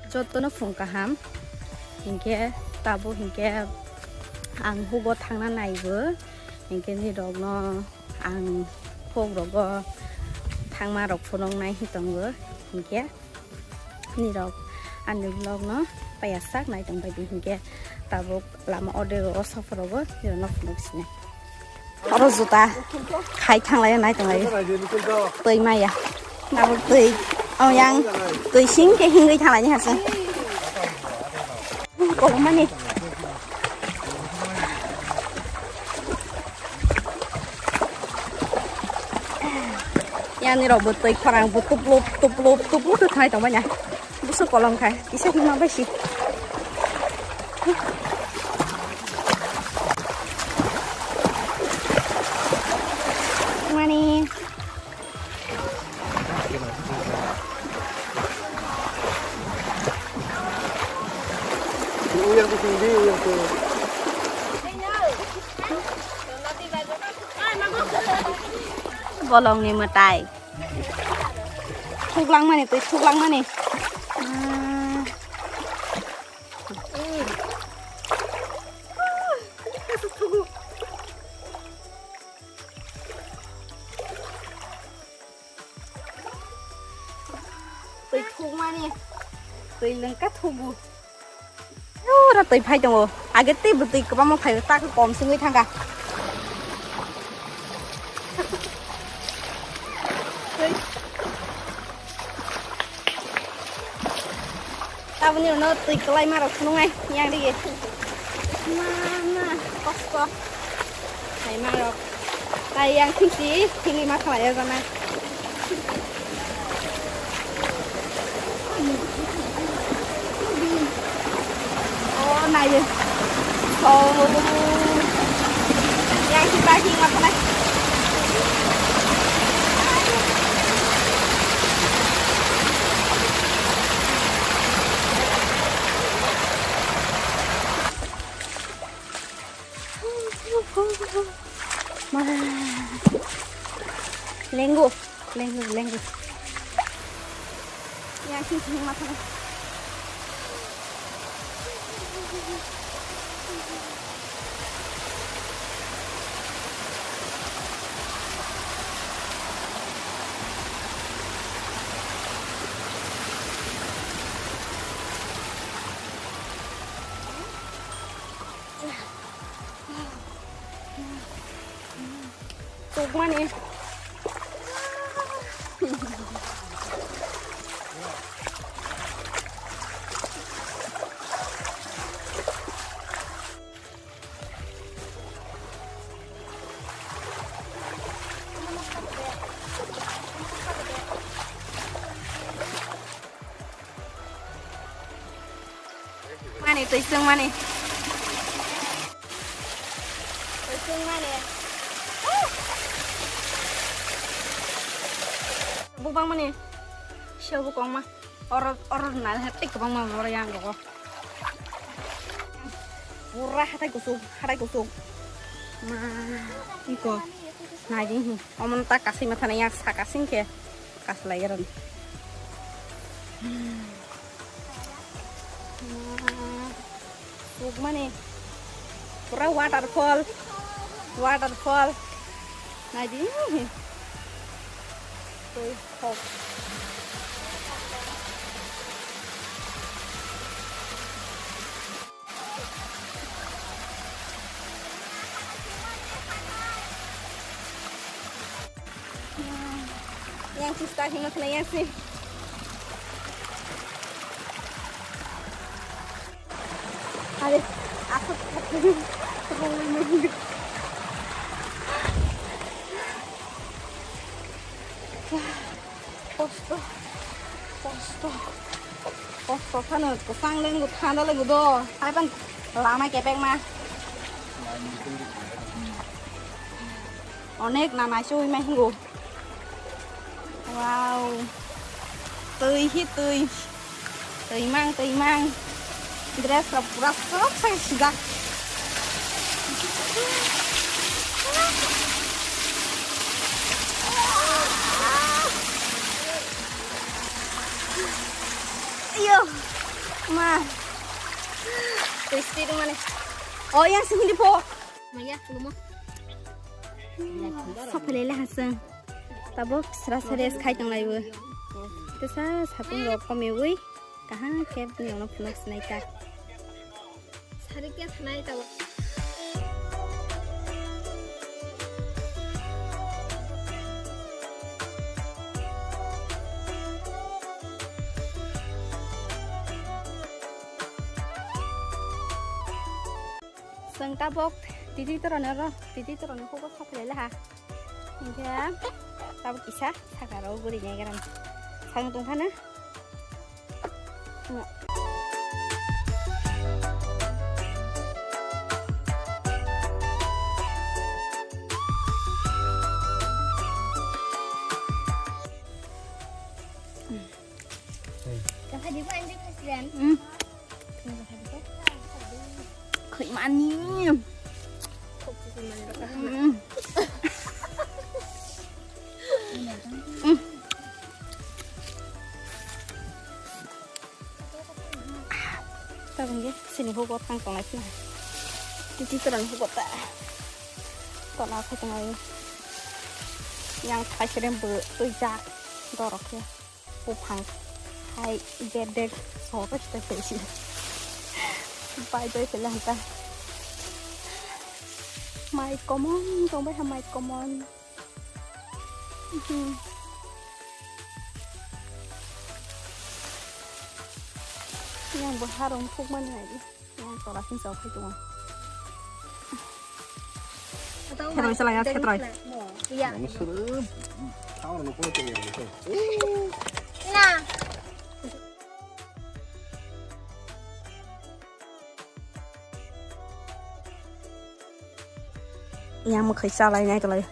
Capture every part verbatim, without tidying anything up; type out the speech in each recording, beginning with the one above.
Jotono phung kaham, hinkhe tabuk hinkhe ang hugo thangna naibo, hinkhe nirokno ang hugrogo thangmarok phunuknai tongo, hinkhe nirok ani vlogno paiya sak nai tongbaidi, hinkhe tabuk lama order o soporogo nirokno phunuk sinai. Oro juta khai thanglai nai tonglai. Twi maya. Abo twi. O yang twi sing ke hingwi thanglai ni hase. Kolomani. Yang ni rok bo twi khorang bo tuplup tuplup tuplup khe thanglai tongmani. Busu kolom khai, kisa hima bai si. Mani. Uyang tu sini, uyang tu. Bolongni mwtai. Thuklangmani, twi thuklangmani. Ah. Twi thukmani. Twi lengka thugu. Ura twi phai tongo. Age tei bwtwi kwbangma phaio, ta khe kom singwi thangkha. Taboni uno twi kwlaima rok phunuknai yang dige. Ma, ma, kosto. Hai ma rok. Tai yang singsi, singwi ma khalai o jana. Oh, nayo. Oh. Yang kita sing apa lah? Ma. Lenggo, lenggo, lenggo. Yang sing sing ma thang. Tukmani. Mani twi chwng mani. Twi chwng mani. Bubang mani. Siya bukong ma. Oro, oro nal hati kwbangma oro yang rogo. Pura hatai kusuk, hatai kusuk. Ma, iko. Nai di hi. Omon ta kasima thana yang sakasing ke. Kaslai ron. Sukmani pura waterfall, waterfall. Naidi. Tui hok. Yang sista hino kena yang si. Are, aku rong lima. Kosto, kosto, kosto phano kwchang lenggo, thanda lenggo do. Hai pan lama kepek ma. Onek na naisu ma hingo. Wow. Twi hi twi. Twi mang, twi mang. Dress rok pura sok sok sijak. Iyo. Crispy rwmani. O yang sing hindi po. Maya, lumo. Saphalele hasung. Tabuk sra sra rest khai tong laibo. Tesa sapung rok komiwi. Kaham khe bini ulo phunuk sinai ta. Sari khe thanai tabuk. Chwng tabuk titi torani oro, titi torani hugo saphilai laha. Hinkhe tabuk kisa saka rok guri nai garam. Chwng tongphano. Khoi mani. Tabuk sini hugo thang tongnai phina. Titi torani hugo ta. Tona khe tongnai. Yang thai serem bo twijak dorok khe. Buphang hai bedek soro sita khe si. Pai pai pele hanta. Mai komon tongbai ha mai komon. Yang bo harong thukmani hai. Yang tola sing sok khai tongo. Khetroi sala ya, khetroi. Iya. Ang suruh. Tahu nak kau tu yang itu. Nah. Yang mukhai salai nai kalai.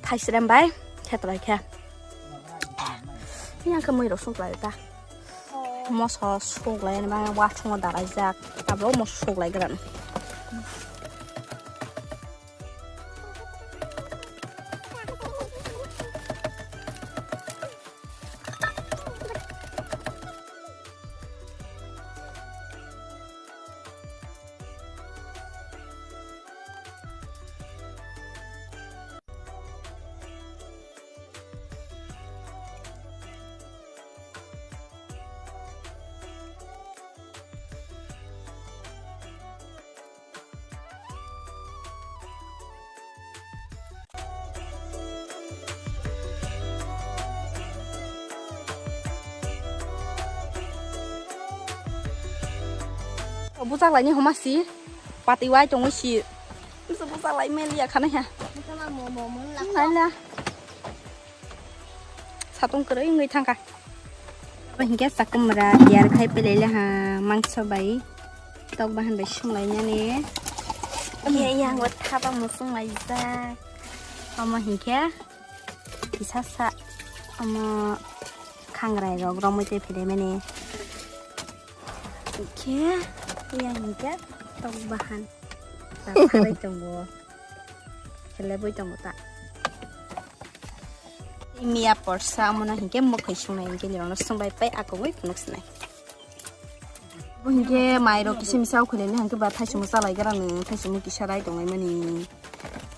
Thaisrem bai, khetroi khe. Yang khe mui rosong kalai ta. Moso suklai ni bagwi wathongo dalaijak, tabuk moso suklai gran. Buchak laini homa si, pati wai tongwi si. Buchak lai meli ya khana ha. Naila. Satung kwrwi wngwi thangkha. Abo hinkhe chakumra tiyar khai pelaile ha mangso bai tok bahan bai sunglainani. Iya, iya, ngo thapa musung laijak. Omo hinkhe kisa sa omo khangrai rok romwi tei phelaimani. Hinkhe iya hinkhe tok bahan ta kharwi tongo. Khelebwi tongo ta. Miya porsa omono hinkhe mwkhwi sungnai hinkhe nirokno swngbai pai akogwi phunuk sinai. Bo hinkhe mairok kisa misa ukhwilani hinkhe ba thaichungma chalai gra nw thaichungma kisa rai tongnai mani.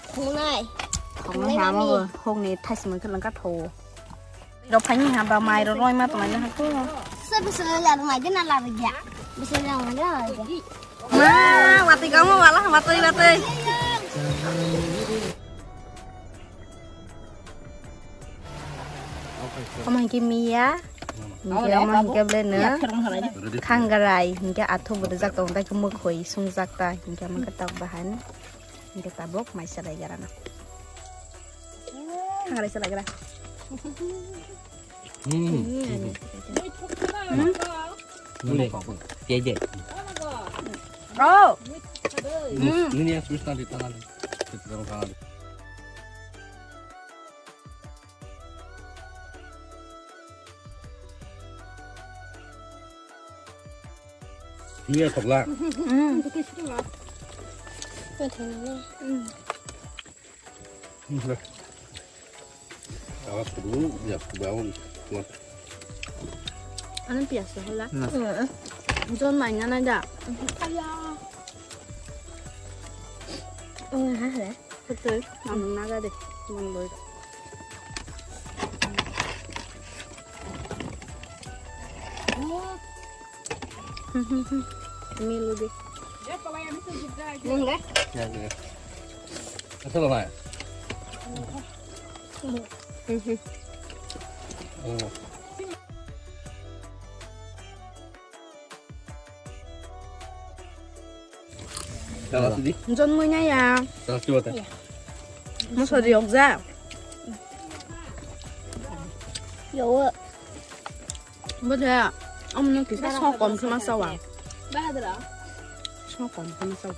Thwngnai. Thwngnai ha omo bo hokni thaichungma khe langkha tho. Rok phaini ha ba mairok roi ma tongnai ha ko. Se bwswk lar nai de na lar ya. Bwswk lar nai de na lar ya. Ma, watwi kamo wala, watwi, watwi. Omo hinkhe miya, hinkhe omo hinkhe belai no khangrai, hinkhe athubu rijak tongo, tai khe mwkhwi sungjak ta, hinkhe omo khe tok bahan, hinkhe tabuk mai salai gra no. Khangrai salai gra. Hmm. Hmm. Piaje. Oh. Nini yang sudah di tangan. Di tangan. Ini ya, Tokla. Hmm. Hmm. Awas dulu, ya, bawang. Ano pias ya, hola? Hmm. Jon mai nganai da. Oh, ha, ha. Betul. Ang naga de. Mang boy. Milu de. Nung de. Ya, ya. Asal ba? Oh. Jon mui na ya. Mosori ok ja. Yo. Bo de. Am no kisa so kom sama sawa. Bahadra. So kom sama sawa.